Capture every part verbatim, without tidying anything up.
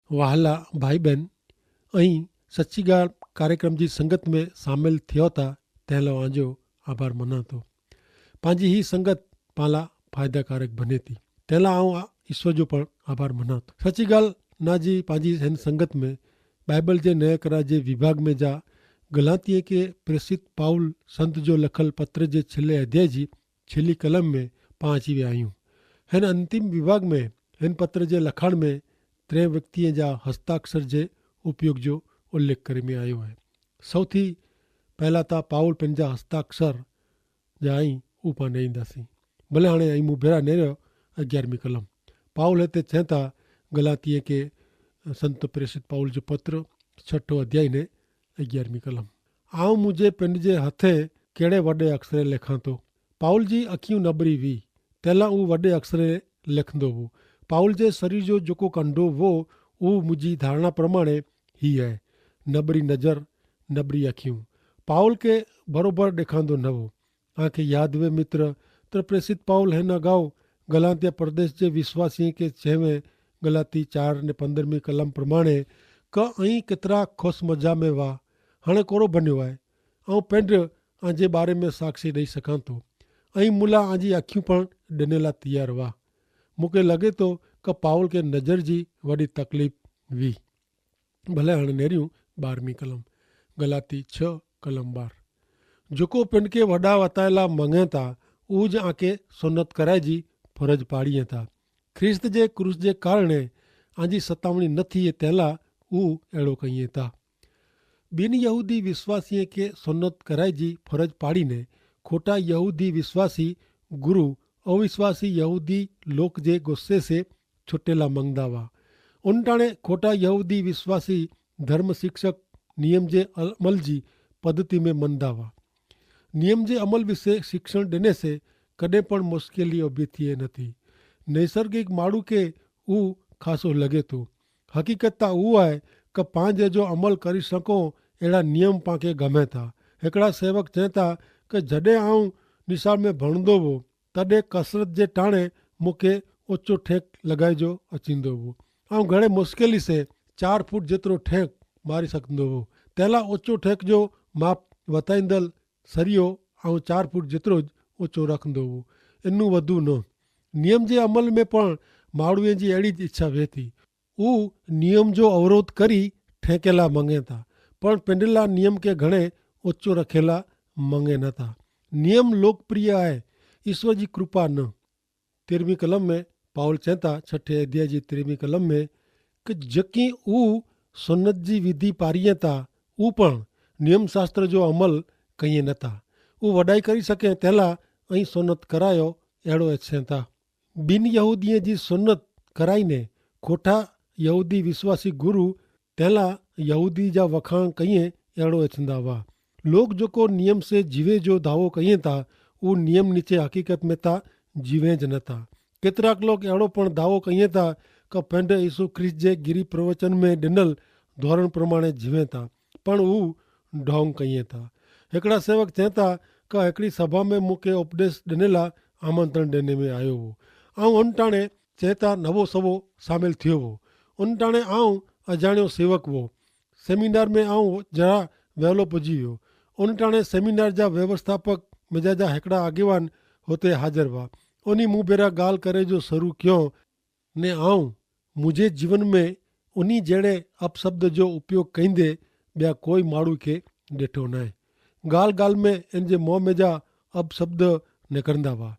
વહાલા ભાઈબેન, અહીં સચ્ચી ગાલ કાર્યક્રમ જી સંગત મેં સામેલ થયો થા, તેલા આજો આભાર મનાતો. પાંજી હી સંગત પાંલા ફાયદાકારક ભનેતી, તેલા આઉં ઈશ્વર જો પણ આભાર મનાતો. સચ્ચી ગાલ ના જી પાંજી હેન સંગત મેં બાઈબલ જે નયકરા જે વિભાગ મેં જા ગલાતિયે કે પ્રેસિત પાઉલ સંત જો લખલ પત્ર જે છેલ્લે અધ્યાય જી છેલ્લી કલમ મેં પાંચી વે આયું. હેન અંતિમ વિભાગ મેં હેન પત્ર જે લખાણ મેં ત્રે વ્યક્તિયે જા હસ્તાક્ષર જે ઉપયોગ જો ઉલ્લેખ કરી મેં આયો હૈ. સૌથી પહેલા તા પાઉલ પેનજા હસ્તાક્ષર જા અહીં ઉપા નહીં દાસી. ભલે હણે અહીં મુભેરા નહીં રહ્યો. અગિયારમી કલમ પાઉલ હૈ તે છેંતા ગલાતિયે કે સંત પ્રેસિત પાઉલ જો પત્ર છઠો અધ્યાય ને અગિયારમી કલમ. આઉં મુઝે પેનજે હથે કેડ઼ે વડે અક્ષરે લેખાંતો? પાઉલ જી અખિયું નબરી વી તેલા ઉં વડે અક્ષરે લેખંદો વો. પાઉલ જે સરીર જો જોકો કંડો વો ઉં મુઝે ધારણા પ્રમાણે હી હૈ. નબરી નજર, નબરી અખિયું પાઉલ કે ભરોભર દેખાંદો નવો. આંખે યાદ વે મિત્ર, તો પ્રેસિત પાઉલ હૈ ન ગાઉ ગલાતિયા પ્રદેશ જે વિશ્વાસીય કે ચેવે ગલાતી ચાર ને પંદ્રહમી કલમ પ્રમાણે, ક અહીં કેતરા ખોસ મજા મેં વા હણે કોરો બન્યો આય? આઉં પેંડ આજે બારે મેં સાક્ષી દઈ સકાંતો. અહીં મુલા આજી આખ્યું પણ ડેનેલા તૈયાર વા. મુકે લગે તો કે પાઉલ કે નજર જી વડી તકલીફ વી. ભલે હણે નેર્યું બારમી કલમ ગલાતી છ કલમ બાર. જોકો પેંડ કે વડા વતાયેલા મંગેતા ઉજ આકે સોનત કરાય જી ફરજ પાડી હતા. ખ્રિસ્ત જે ક્રૂસ જે કારણે આજી સતાવણી નથી તેલા ઉ એડો કહિયે તા. બિનયહૂદી વિશ્વાસીએ કે સોનત કરાઈ જી ફરજ પાડીને ખોટા યહૂદી વિશ્વાસી ગુરુ અવિશ્વાસી યહૂદી લોક જે ગુસ્સે સે છુટેલા મંગદા વા. ઉનટાણે ખોટા યહૂદી વિશ્વાસી ધર્મ શિક્ષક નિયમ જે અમલ જી પદ્ધતિ મેં મનદા વા. નિયમ જે અમલ વિશે શિક્ષણ દેને સે કદે પણ મુશ્કેલી અભી થી નથી. નૈસર્ગિક માડૂ કે ઉ ખાસો લગે તો. હકીકત તા ઉ આય કે પાંજે જો અમલ કરી શકો એડા નિયમ પાંકે ગમે થા. હેકડા સેવક ચેતા કે જડે આઉં નિશાળ મેં ભણદો વો તદે કસરત જે ટાણે મુકે ઓચો ઠેંક લગાઈ જો અચીંદો વો. આઉં ઘણે મુશ્કેલી સે ચાર ફૂટ જેતરો ઠેંક મારી સકંદો વો. તેલા ઓચો ઠેંક જો માપ વતાઈંદલ સરિયો આઉં ચાર ફૂટ જેતરો જ ઓચો રાખંદો વો. એનું વધુ ન. નિયમ જે અમલ મેં પણ માળુએ જી એડી જ ઇચ્છા વેતી. ઉ નિયમ જો અવરોધ કરી ઠેંકેલા મંગેતા પણ પેંડેલા નિયમ કે ઘણે ઓચો રખેલા મંગે નતા. નિયમ લોકપ્રિય આય, ઇશ્વર જી કૃપા ન. તેરમી કલમ મેં પાઉલ ચેતા છઠે અધ્યાય જી તેરમી કલમ મેં કે જકી ઉ સોનત જી વિધિ પારિયે તા ઉ પણ નિયમશાસ્ત્ર જો અમલ કહિયે નતા. ઉ વડાઈ કરી શકે તેલા અહીં સોનત કરાયો એડો એચ્છે તા. બિનયહૂદીએ જી સોનત કરાઈ ને ખોટા યહૂદી વિશ્વાસી ગુરુ તેલા યહૂદી જા વખાણ કહિયે એડો એચ્છંદા વા. લોક જોકો નિયમ સે જીવે જો ધાવો કહિયે તા ઉ નિયમ નીચે હકીકત મેં તા જીવે જ નતા. કેતરાક લોક એડો પણ ધાવો કહિયે તા કે પેંડ ઈસુ ખ્રિસ્ત જે ગિરી પ્રવચન મેં ડેનલ ધોરણ પ્રમાણે જીવે તા પણ ઉ ઢોંગ કહિયે તા. હેકડા સેવક ચેતા કે હેકડી સભા મેં મુકે ઉપદેશ ડેનેલા આમંત્રણ ડેને મેં આયો વો. આઉં અનટાણે ચેતા નવો સવો સામેલ થયો વો. અનટાણે આઉં અજાણ્યો સેવક વો. સેમિનાર મેં આઉં જરા વહેલો પજી વ્યો. અનટાણે સેમિનાર જા વ્યવસ્થાપક મેજા જા હેકડા આગેવાન હોતે હાજર વા. અની મુભેરા ગાલ કરે જો શરૂ ક્યો. ને આઉં મુઝે જીવન મેં ઉની જેડ઼ે અપશબ્દ જો ઉપયોગ કઈંદે બ્યા કોઈ માણૂ કે ડેઠો નાય. ગાલ ગાલ મેં એન જે મોં મેં જા અપશબ્દ નેકરંદા વા.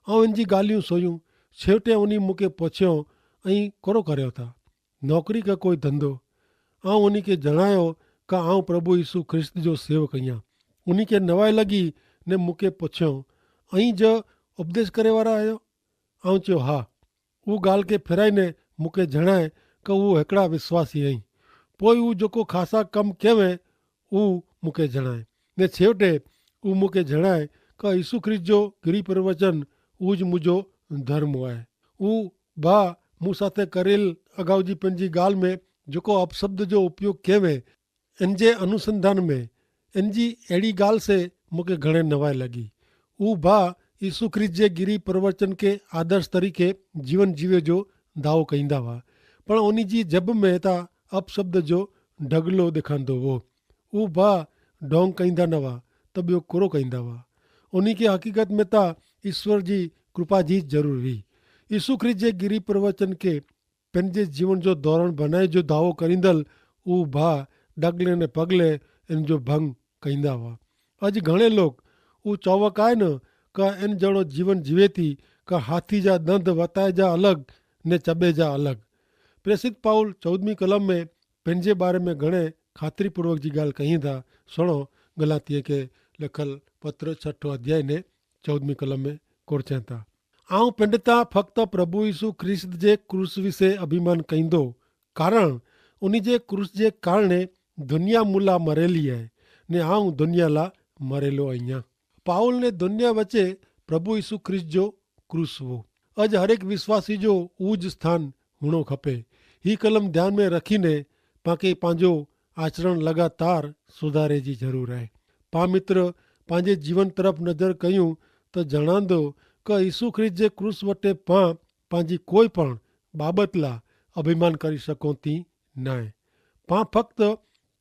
આઉં એન જી ગાલિયું સોયું. છેવટે ઉની મુકે પછ્યો, અહીં કરો કર્યો થા? નોકરી કા કોઈ ધંધો? આઉં ઉની કે જણાયો કા આઉં પ્રભુ ઈસુ ખ્રિસ્ત જો સેવક અહિયા. ઉની કે નવાઈ લગી ને મુકે પછ્યો, અહીં જ ઉપદેશ કરે વારા આયો? આઉં ચ્યો હા. ઉ ગાલ કે ફેરાઈ ને મુકે જણાય કે ઉ હેકડા વિશ્વાસી હૈં. પોય ઉ જોકો ખાસા કમ કહેવે ઉ મુકે જણાય. ને છેવટે ઉ મુકે જણાય કે ઈસુ ખ્રિસ્ત જો ગિરી પરિવર્તન ઉજ મુજો ધર્મ આય. ઉ ભા મુસાથે કરેલ અગાઉ જી પન જી ગાલ મેં જોકો અપશબ્દ જો ઉપયોગ કહેવે એન જે અનુસંધાન મેં એન જી એડી ગાલ સે મુકે ઘણે નવાઈ લગી. ઉ ભા ઈસુ ખ્રિસ્ત જે ગિરી પરિવર્તન કે આદર્શ તરીકે જીવન જીવે જો દાવો કહીંદા વા. પણ ઉની જી જબ મેં તા અપશબ્દ જો ઢગલો દેખાંદો વો. ઉ ભા ઢોંગ કહીંદા નવા, તબ્યો કોરો કહીંદા વા. ઉની કે હકીકત મેં તા ઈસ્વર જી કૃપા જી જરૂર વી. ઈસુ ખ્રિસ્ત જે ગિરી પ્રવચન કે પેનજે જીવન જો ધોરણ ભનાઈ જો ધાવો કરીંદલ ઉ ભા ડગલે ને પગલે એન જો ભંગ કહીંદા વા. અજ ઘણે લોક ઉ ચોવક આય ન કા એન જેડો જીવન જીવેતી કા હાથી જા દંધ વતાય જા અલગ ને ચબે જા અલગ. પ્રેસિત પાઉલ ચૌદમી કલમ મેં પેનજે બારે મેં ઘણે ખાતરી પૂર્વક જી ગાલ કહીં થા. સુણો, ગલાતિયે કે લખલ પત્ર છઠો અધ્યાય ને ચૌદમી કલમ મેં કોરચેતા, આઉં પેંડતા ફક્ત પ્રભુ ઈસુ ખ્રિસ્ત જે ક્રૂસ વિશે અભિમાન કહીંદો, કારણ ઉની જે ક્રૂસ જે કારણે દુનિયા મુલા મરેલી હૈ, ને આઉં દુનિયા લા મરેલો અહિયા. પાઉલ ને દુનિયા વચ્ચે પ્રભુ ઈસુ ખ્રિસ્ત જો ક્રૂસ વો. અજ હરેક વિશ્વાસી જો ઉજ સ્થાન હુણો ખપે. હી કલમ ધ્યાન મેં રખી ને પાંકે પાંજો આચરણ લગાતાર સુધારે જી જરૂર હૈ. પા મિત્ર, પાંજે જીવન તરફ નજર કહ્યું તો જણાંદો કે ઈસુ ખ્રિસ્ત જે ક્રૂસ વટે પા પાંજી કોઈ પણ બાબતલા અભિમાન કરી શકોતી નાય. પા ફક્ત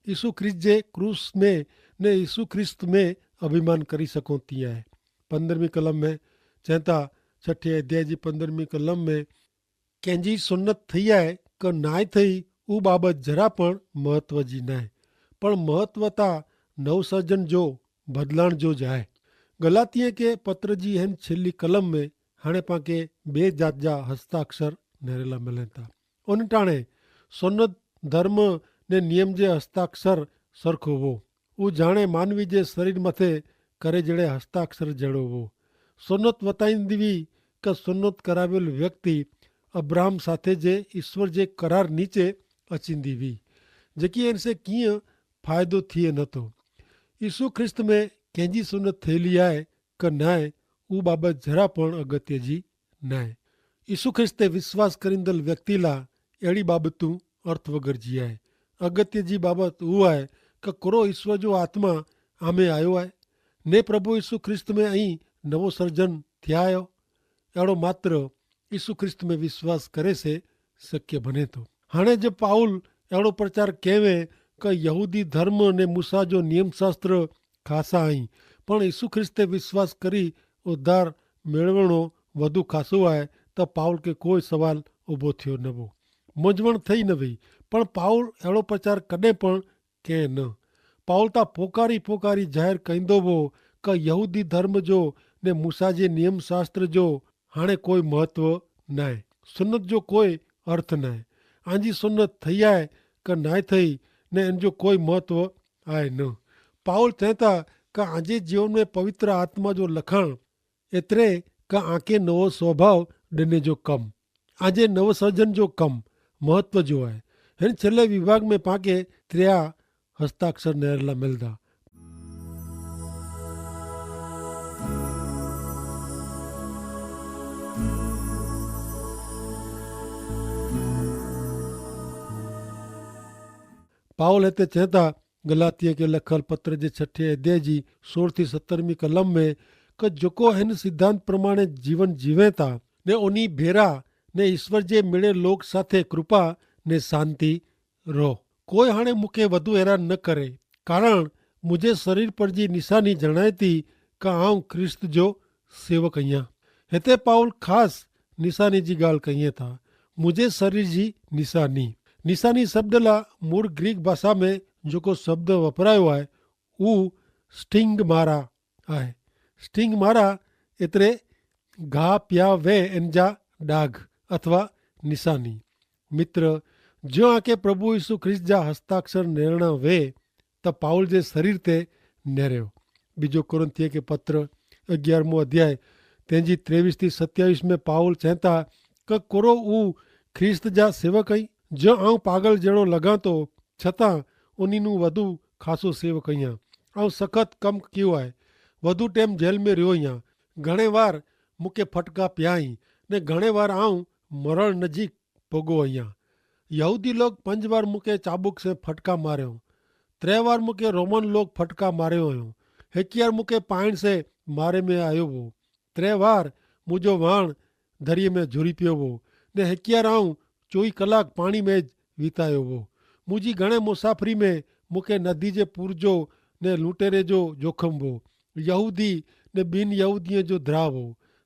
ઈસુ ખ્રિસ્ત જે ક્રૂસ મેં ને ઈસુ ખ્રિસ્ત મેં અભિમાન કરી શકોતી આય. પંદ્રહમી કલમ મેં ચેતા, છઠ્ઠી અધ્યાય જી પંદ્રહમી કલમ મેં કેંજી સુન્નત થઈ આય કે નાય થઈ ઉ બાબત જરા પણ મહત્વ જી નાય, પણ મહત્વતા નવસર્જન જો બદલાણ જો જાય. ગલાતિયા કે પત્ર જી હેન છેલ્લી કલમ મેં હાણે પાંકે બે જાત જા હસ્તાક્ષર નેરેલા મલેતા. ઉન ટાણે સુન્નત ધર્મ ને નિયમ જે હસ્તાક્ષર સરખો વો. ઉજાણે માનવી જે શરીર મતે કરે જેડે હસ્તાક્ષર જેડો વો. સુન્નત વતાઈન દીવી કે સુન્નત કરાવેલ વ્યક્તિ અબ્રાહમ સાથે જે ઈસ્વર જે કરાર નીચે અચિંદી વી, જેકી એનસે કિયા ફાયદો થિયે નતો. ઈસુ ખ્રિસ્ત મેં કેંજી સુન્નત થયેલી આય કે નાય, ઉ બાબત જરા પણ અગત્ય જી નાય. ઈસુ ખ્રિસ્ત તે વિશ્વાસ કરીંદલ વ્યક્તિલા એડી બાબતું અર્થ વગર જી આય. અગત્ય જી બાબત ઉ આય કે કોરો ઈસ્વર જો આત્મા આમે આયો આય, ને પ્રભુ ઈસુ ખ્રિસ્ત મેં અહીં નવો સર્જન થ્યાયો. એડો માત્ર ઈસુ ખ્રિસ્ત મેં વિશ્વાસ કરે સે શક્ય ભને તો. હાણે જે પાઉલ એડો પ્રચાર કહેવે કે યહૂદી ધર્મ ને મૂસા જો નિયમશાસ્ત્ર ખાસા અહીં, પણ ઈસુ ખ્રિસ્ત તે વિશ્વાસ કરી ઉદ્ધાર મેળવણો વધુ ખાસો આય, તો પાઉલ કે કોઈ સવાલ ઉભો થયો નવો. મુજવણ થઈ નવી. પણ પાઉલ એડો પ્રચાર કદે પણ કે ન. પાઉલ તા પોકારી પોકારી જાહેર કઈંદો વો કે યહૂદી ધર્મ જો ને મૂસા જે નિયમશાસ્ત્ર જો હાણે કોઈ મહત્વ નાય. સુન્નત જો કોઈ અર્થ નાય. આજી સુન્નત થઈ આય કે નાય થઈ, ને એન જો કોઈ મહત્વ આય ન. પાઉલ ચેતા કે આજે જીવન મેં પવિત્ર આત્મા જો લખાણ એતરે કે આંકે નવો સ્વભાવ ડેને જો કમ, આજે નવસર્જન જો કમ મહત્વ જો આય. હેન છેલ્લે વિભાગ મેં પાંકે ત્રેયા હસ્તાક્ષર નેરેલા મેલદા. પાઉલ હતે ચેતા ગલાતિયા કે લખલ પત્ર જે છઠે અધ્યાય જી સોળ થી સત્તર મી કલમ મેં કે જોકો હેન સિદ્ધાંત પ્રમાણે જીવન જીવેતા ને ઓની ભેરા ને ઈસ્વર જે મેળે લોક સાથે કૃપા ને શાંતિ રહો. કોઈ હાણે મુકે વધુ હેરાન ન કરે, કારણ મુઝે શરીર પર જી નિશાની જણાયતી કા આઉં ખ્રિસ્ત જો સેવક અહિયા. હેતા પાઉલ ખાસ નિશાની જી ગાલ કહિયે થા. મુઝે શરીર જી નિશાની. નિશાની શબ્દલા મૂળ ગ્રીક ભાષા મેં જોકો શબ્દ વપરાયો આય ઉ સ્ટિંગ મારા આય. સ્ટિંગ મારા એતરે ઘા પ્યા વે એન જા ડાગ અથવા નિશાની. મિત્ર, જો આકે પ્રભુ ઈસુ ખ્રિસ્ત જા હસ્તાક્ષર નેરણા વે તો પાઉલ જે શરીર તે નેર્યો. બીજો કોરિંથીય કે પત્ર અગિયારમો અધ્યાય તેની ત્રેવીસ થી સત્યાવીસ મેં પાઉલ ચેતા કે કોરો ઉં ખ્રિસ્ત જા સેવક અહીં? જો આઉં પાગલ જેડો લગાતો છતાં ઉની નું વધુ ખાસો સેવક અહિયા. આઉં સખત કમ કિયો આય. વધુ ટેમ જેલ મેં રહ્યો અહિયા. ઘણે વાર મુકે ફટકા પ્યાઈ ને ઘણે વાર આઉં મરણ નજીક પોગો અહિયા. યહૂદી લોગ પંજ વાર મુકે ચાબુક સે ફટકા માર્યો. ત્રે વાર મુકે રોમન લોગ ફટકા માર્યો અયો. હેકિયાર મુકે પાઈણ સે મારે મેં આયો વો. ત્રે વાર મુજો વાણ ધરિયે મેં જુરી પ્યો વો. ને હેકિયાર આઉં ચોવી કલાક પાણી મેં જ વિતાયો વો. મુઝે ઘણે મુસાફરી મેં મુખે નદી જે પૂર જો ને લૂંટેરે જો જોખમ વો, યહૂદી ને બિન યહૂદીએ જો ધ્રાવો,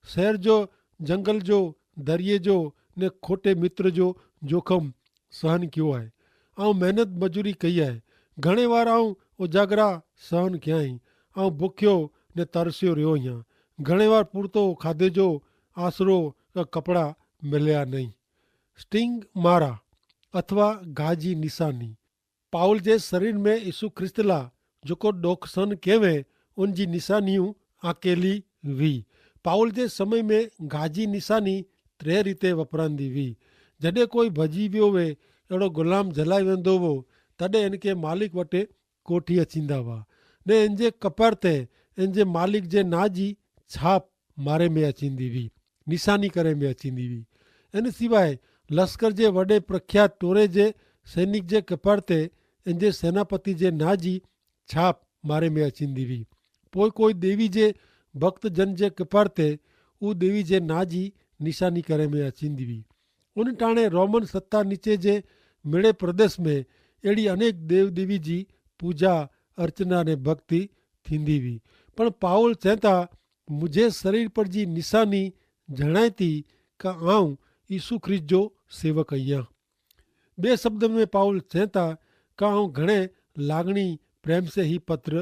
સહર જો જંગલ જો દરિયે જો ને ખોટે મિત્ર જો જોખમ સહન કિયો આય. આઉં મહેનત મજૂરી કઈ આય. ઘણે વાર આઉં ઉજાગરા સહન ક્યાંય. આઉં ભુખ્યો ને તરસ્યો રહ્યો હિયા. ઘણે વાર પૂરતો ખાધે જો આશરો કા કપડા મિલ્યા નહીં. સ્ટિંગ મારા અથવા ગાજી નિશાની. પાઉલ જે શરીર મેં ઈસુ ખ્રિસ્ત લા જોકો ડોખસન કહેવે ઉન જી નિશાની આકેલી વી. પાઉલ જે સમય મેં ગાજી નિશાની ત્રે રીતે વપરાંદી વી. જડે કોઈ ભજી વ્યો વે એડો ગુલામ જલાઈ વેંદો વો, તદે એનકે માલિક વટે કોઠી અચીંદા વા. ને એનજે કપર તે એનજે માલિક જે ના જી છાપ મારે મેં અચીંદી વી, નિશાની કરે મેં અચીંદી વી. એન સિવાય લશ્કર જે વડે પ્રખ્યાત ટોરે જે સૈનિક જે કપર તે એનજે સેનાપતિ જે ના જી છાપ મારે મેં અચીંદી વી. પોય કોઈ દેવી જે ભક્તજન જે કપર તે ઉ દેવી જે ના જી નિશાની કરે મેં અચીંદી વી. ઉન ટાણે રોમન સત્તા નીચે જે મેળે પ્રદેશ મેં એડી અનેક દેવ દેવી જી પૂજા અર્ચના ને ભક્તિ થીંદી વી. પણ પાઉલ ચેતા મુઝે શરીર પર જી નિશાની જણાયતી કા આઉં ઈસુ ખ્રિસ્ત જો સેવક અહિયા. બે શબ્દ મેં પાઉલ ચેતા કા આઉં ઘણે લાગણી પ્રેમ સે હી પત્ર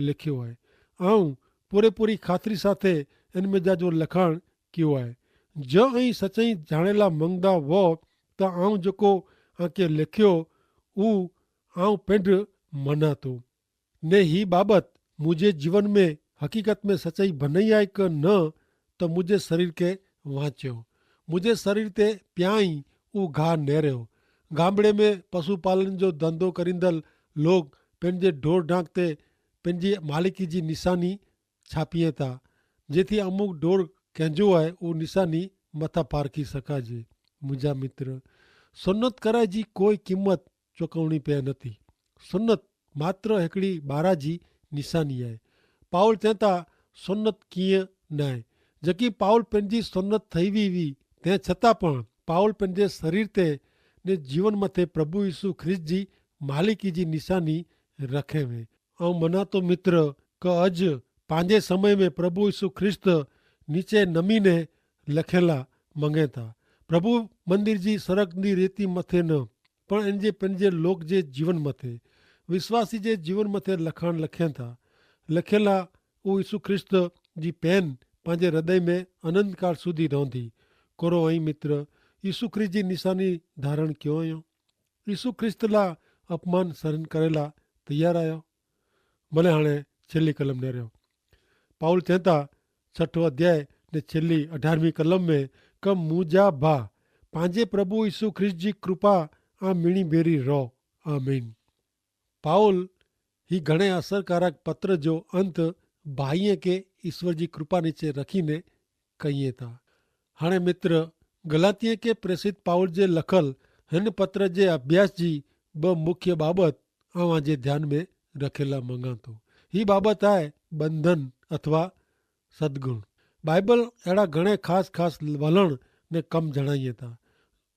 લેખ્યો હૈ. આઉં પૂરેપૂરી ખાતરી સાથે એન મેં જા જો લખાણ કિયો હૈ. જો અહીં સચાઈ જાણેલા મંગદા વો તો આઉં જોકો આકે લેખ્યો ઉ આઉં પેંડ મનાતો. ને હી બાબત મુઝે જીવન મેં હકીકત મેં સચાઈ ભનાઈ આય કે ન, તો મુઝે શરીર કે વાંચ્યો. મુઝે શરીર તે પ્યાઈ ઉ ઘા નેર્યો. ગામડે મેં પશુપાલન જો ધંધો કરીંદલ લોગ પેનજે ઢોર ઢાંક તે પેનજી માલિકી જી નિશાની છાપિયે તા, જેથી અમુક ઢોર કહેજો આય ઉ નિશાની મતા પારખી સકાજે. મુજા મિત્ર, સુન્નત કરાય જી કોઈ કિંમત ચોકવણી પે નથી. સુન્નત માત્ર હેકડી બારા જી નિશાની આય. પાઉલ તેતા સુન્નત કિયા નાય. જેકી પાઉલ પેનજી સુન્નત થઈ વી વી, તે છતાં પણ પાઉલ પેનજે શરીર તે ને જીવન મતે પ્રભુ ઈસુ ખ્રિસ્ત જી માલિકી જી નિશાની રખે વે. અવ મનાતો મિત્ર, કે અજ પાંજે સમય મેં પ્રભુ ઈસુ ખ્રિસ્ત નીચે નમીને લખેલા મંગેતા. પ્રભુ મંદિર જી સરક ની રેતી મતે ન, પણ એનજે પેનજે લોક જે જીવન મતે, વિશ્વાસી જે જીવન મતે લખાણ લખેતા. લખેલા ઉ ઈસુ ખ્રિસ્ત જી પેન પાંજે હૃદય મેં અનંતકાળ સુધી રોંધી. કોરો અહીં મિત્ર, ઈસુ ખ્રિસ્ત જી નિશાની ધારણ ક્યો અયો? ઈસુ ખ્રિસ્ત લા અપમાન સહન કરેલા તૈયાર આયો? ભલે હાણે છેલ્લી કલમ નેર્યો. પાઉલ ચેતા છઠો અધ્યાય ને છેલ્લી અઢારમી કલમ મેં, કમ મુજા ભા પાંજે પ્રભુ ઈસુ ખ્રિસ્ત જી કૃપા આ મિણી ભેરી રોહ. આમીન. પાઉલ હી ઘણે અસરકારક પત્ર જો અંત ભાઈએ કે ઈસવર જી કૃપા નીચે રખીને કહિએ તા. હાણે મિત્ર, ગલાતિયે કે પ્રેસિત પાઉલ જે લખલ હેન પત્ર જે અભ્યાસ જી બહ મુખ્ય બાબત આવા જે ધ્યાન મેં રખેલા મંગાતો. હી બાબત આય બંધન અથવા સદગુણ. બાઈબલ એડા ઘણે ખાસ ખાસ વલણ ને કમ જણાઈ તા,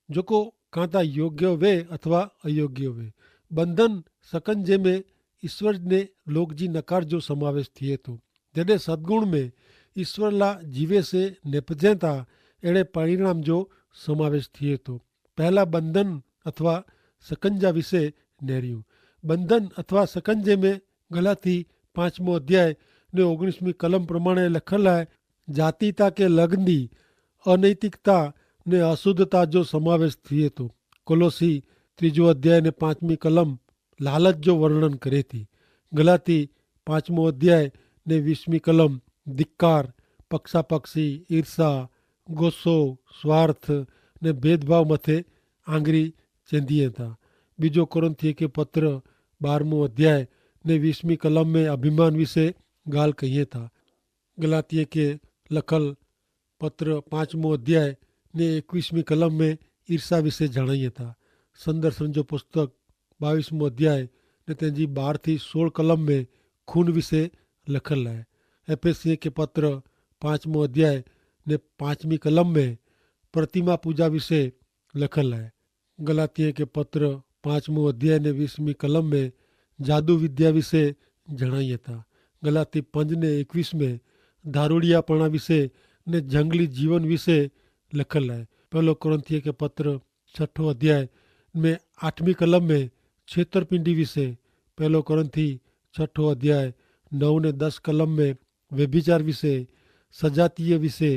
જોકો કાંતા યોગ્ય વે અથવા અયોગ્ય વે. બંધન સકન જેમે ઈસ્વર ને લોક જી નકાર જો સમાવેશ થિયે તો, જેડે સદગુણ મેં ઈસ્વર લા જીવે સે નેપજેતા એડે પરિણામ જો સમાવેશ થિયે તો. પહેલા બંધન અથવા સકન જા વિશે નેર્યું. બંધન અથવા સકન જેમે ગલાતી પાંચમો અધ્યાય ને ઓગણીસમી કલમ પ્રમાણે લખેલા હૈ, જાતિતા કે લગની અનૈતિકતા ને અશુદ્ધતા જો સમાવેશ થિયે તો. કોલોસી ત્રીજો અધ્યાય ને પાંચમી કલમ લાલચ જો વર્ણન કરે થી. ગલાતી પાંચમો અધ્યાય ને વીસમી કલમ ધિક્કાર, પક્ષાપક્ષી, ઈર્ષ્યા, ગોસો, સ્વાર્થ ને ભેદભાવ મતે આંગરી ચેંધીએ તા. બીજો કોરિંથીય કે પત્ર બારમો અધ્યાય ને વીસમી કલમ મેં અભિમાન વિશે ગાલ કહિએ તા. ગલાતીય કે લખલ પત્ર પાંચમો અધ્યાય ને એકવીસમી કલમ મેં ઈર્ષ્યા વિશે જણાઈ તા. સંદર્શન જો પુસ્તક બાવીસમો અધ્યાય ને તેની બાર થી સોળ કલમ મેં ખૂન વિશે લખલ હૈ. એફેસીય કે પત્ર પાંચમો અધ્યાય ને પાંચમી કલમ મેં પ્રતિમા પૂજા વિશે લખલ હૈ. ગલાતિયા કે પત્ર પાંચમો અધ્યાય ને વીસમી કલમ મેં જાદુ વિદ્યા વિશે જણાઈ હતા. ગલાતી પંજ ને એકવીસ મેં ધારુડિયા પણા વિશે ને જંગલી જીવન વિશે લખેલ હૈ. પહેલો કોરિંથિયા કે પત્ર છઠો અધ્યાય મેં આઠમી કલમ મેં છેતરપિંડી વિશે, પહેલો કોરિંથી છઠો અધ્યાય નવ ને દસ કલમ મેં વ્યભિચાર વિશે, સજાતીય વિશે,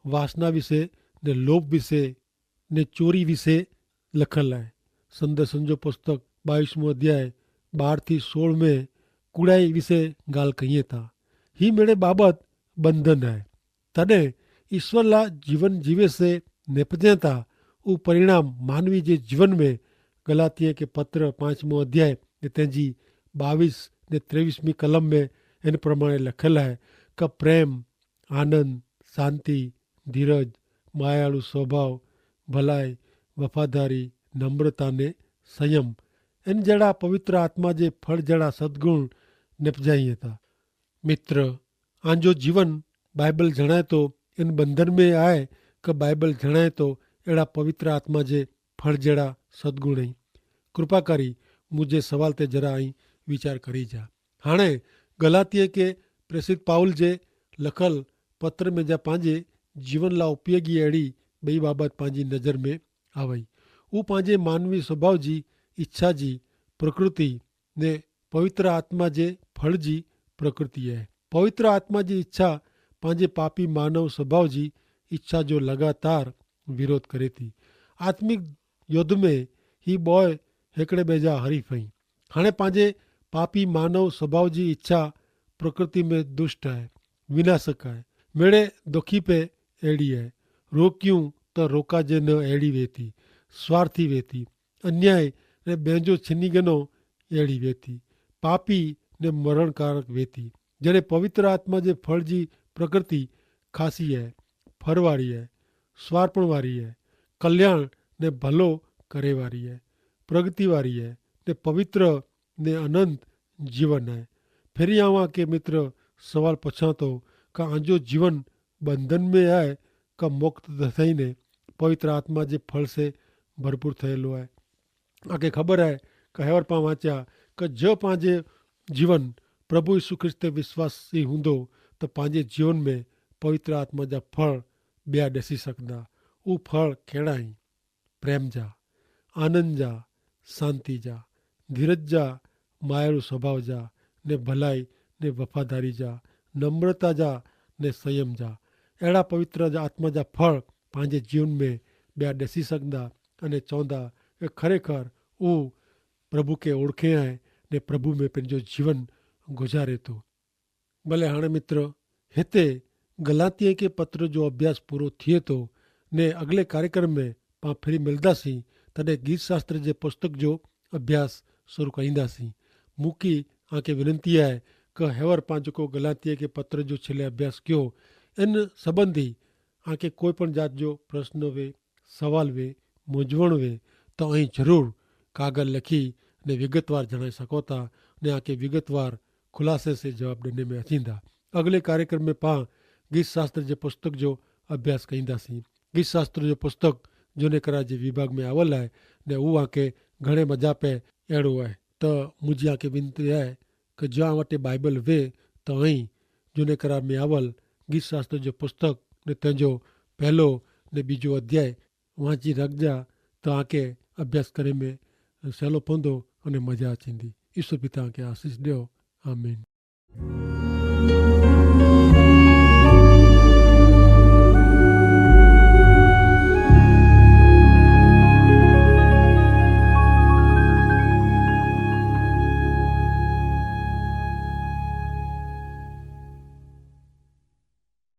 વાસના વિશે, ને લોભ વિશે, ને ચોરી વિશે લખેલ હૈ. સંદર્શન જો પુસ્તક બાવીસમો અધ્યાય બાર થી સોળ મેં કુડાઈ વિશે ગાલ કહિયે તા. હી મેડે બાબત બંધન હૈ. તદે ઈસ્વર લા જીવન જીવે સે નેપજેતા ઉપ પરિણામ માનવી જે જીવન મેં ગલાતિયા કે પત્ર પાંચમો અધ્યાય તેજી બાવીસ ને ત્રેવીસમી કલમ મેં એન પ્રમાણે લખેલ હૈ કે પ્રેમ, આનંદ, શાંતિ, ધીરજ, માયાળુ સ્વભાવ, ભલાઈ, વફાદારી, નમ્રતા ને સંયમ એન જેડા પવિત્ર આત્મા જે ફળ જેડા સદગુણ નેપજાઈ હતા. મિત્ર, આંજો જીવન બાઈબલ જણાય તો એન બંધન મેં આય કે બાઈબલ જણાય તો એડા પવિત્ર આત્મા જે ફળ જેડા સદગુણ હૈં? કૃપા કરી મુઝે સવાલ તે જરા અહીં વિચાર કરી જા. હાણે ગલાતિયે કે પ્રેસિત પાઉલ જે લખલ પત્ર મેં જા પાંજે જીવન લા ઉપયોગી એડી બઈ બાબત પાંજી નજર મેં આવય. ઉપાંજે માનવી સ્વભાવ જી ઇચ્છા જી પ્રકૃતિ ને પવિત્ર આત્મા જે ફળ જી પ્રકૃતિ હૈ. પવિત્ર આત્મા જી ઇચ્છા પાંજે પાપી માનવ સ્વભાવ જી ઇચ્છા જો લગાતાર વિરોધ કરે થી. આત્મિક યોદ્ધ મેં હી બોય હેકડ઼ે બેજા હરીફ હૈં. હાણે પાંજે પાપી માનવ સ્વભાવ જી ઇચ્છા પ્રકૃતિ મેં દુષ્ટ હૈ, વિનાશક હૈ. મેડે દોખી પે એડી હૈ. રોક્યું તો રોકા જે ન એડી વેતી, સ્વાર્થી વેતી, અન્યાય ને બેંજો છીની ગનો એડી વેતી, પાપી ને મરણકારક વેતી. જેને પવિત્ર આત્મા જે ફળ જી પ્રકૃતિ ખાસી હૈ, ફરવારી હૈ, સ્વાર્પણવારી હૈ, કલ્યાણ ને ભલો કરેવારી હૈ, પ્રગતિવારી હૈ, ને પવિત્ર ને અનંત જીવન હૈ. ફેરી આવા કે મિત્ર સવાલ પછાતો કા આજો જીવન બંધન મેં આય કા મુક્ત થઈને પવિત્ર આત્મા જે ફળ સે ભરપૂર થયેલો આય? આકે ખબર આય કે હેવર પાં વાંચ્યા કે જો પાંજે જીવન પ્રભુ ઈસુ ખ્રિસ્તે વિશ્વાસી હુંદો તો પાંજે જીવન મેં પવિત્ર આત્મા જા ફળ બ્યા દેસી સકદા. ઉં ફળ કેડા હી? પ્રેમ જા, આનંદ જા, શાંતિ જા, ધીરજ જા, માયાળુ સ્વભાવ જા, ને ભલાઈ ને વફાદારી જા, નમ્રતા જા, ને સંયમ જા. એડા પવિત્ર આત્મા જા ફળ પાંજે જીવન મેં બ્યા દેસી સકદા અને ચોંદા કે ખરેખર ઉં પ્રભુ કે ઓળખે હૈ ને પ્રભુ મેં પેનજો જીવન ગુજારે તો. ભલે હાણે મિત્ર, હેતે ગલાતિયા કે પત્ર જો અભ્યાસ પૂરો થિયે તો, ને અગલે કાર્યક્રમ મેં પાં ફિરી મિલદા સી, તદે ગીત શાસ્ત્ર જે પુસ્તક જો અભ્યાસ શરૂ કરીંદા સી. મુકી આંકે વિનંતી આય કે હેવર પાં જોકો ગલાતિયા કે પત્ર જો છેલ્લે અભ્યાસ કયો, એન સંબંધી આંકે કોઈ પણ જાત જો પ્રશ્ન વે, સવાલ વે, મોજવણ વે, તો અહીં જરૂર કાગર લખી ને વિગતવાર જણાઈ સકોતા, ને આંકે વિગતવાર ખુલાસે સે જવાબ દેને મેં અચીંદા. અગલે કાર્યક્રમ મેં પાં ગીત શાસ્ત્ર જે પુસ્તક જો અભ્યાસ કરીંદા સી. ગીત શાસ્ત્ર જો પુસ્તક જોને કરા જે વિભાગ મેં આવલ હૈ, ને ઉં આંકે ઘણે મજા પે એડો હૈ. તો મુઝે આંકે વિનંતી હૈ કે જો આ વટે બાઈબલ વે, તો અહીં જોને કરા મેં આવલ ગીત શાસ્ત્ર જો પુસ્તક ને તેનો પહેલો ને બીજો અધ્યાય વાંચી રાખજા, તો આંકે અભ્યાસ કરે મેં સહેલો પોંદો અને મજા અચીંદી. ઈસુ પિતા આંકે આશીસ દેઓ. આમીન.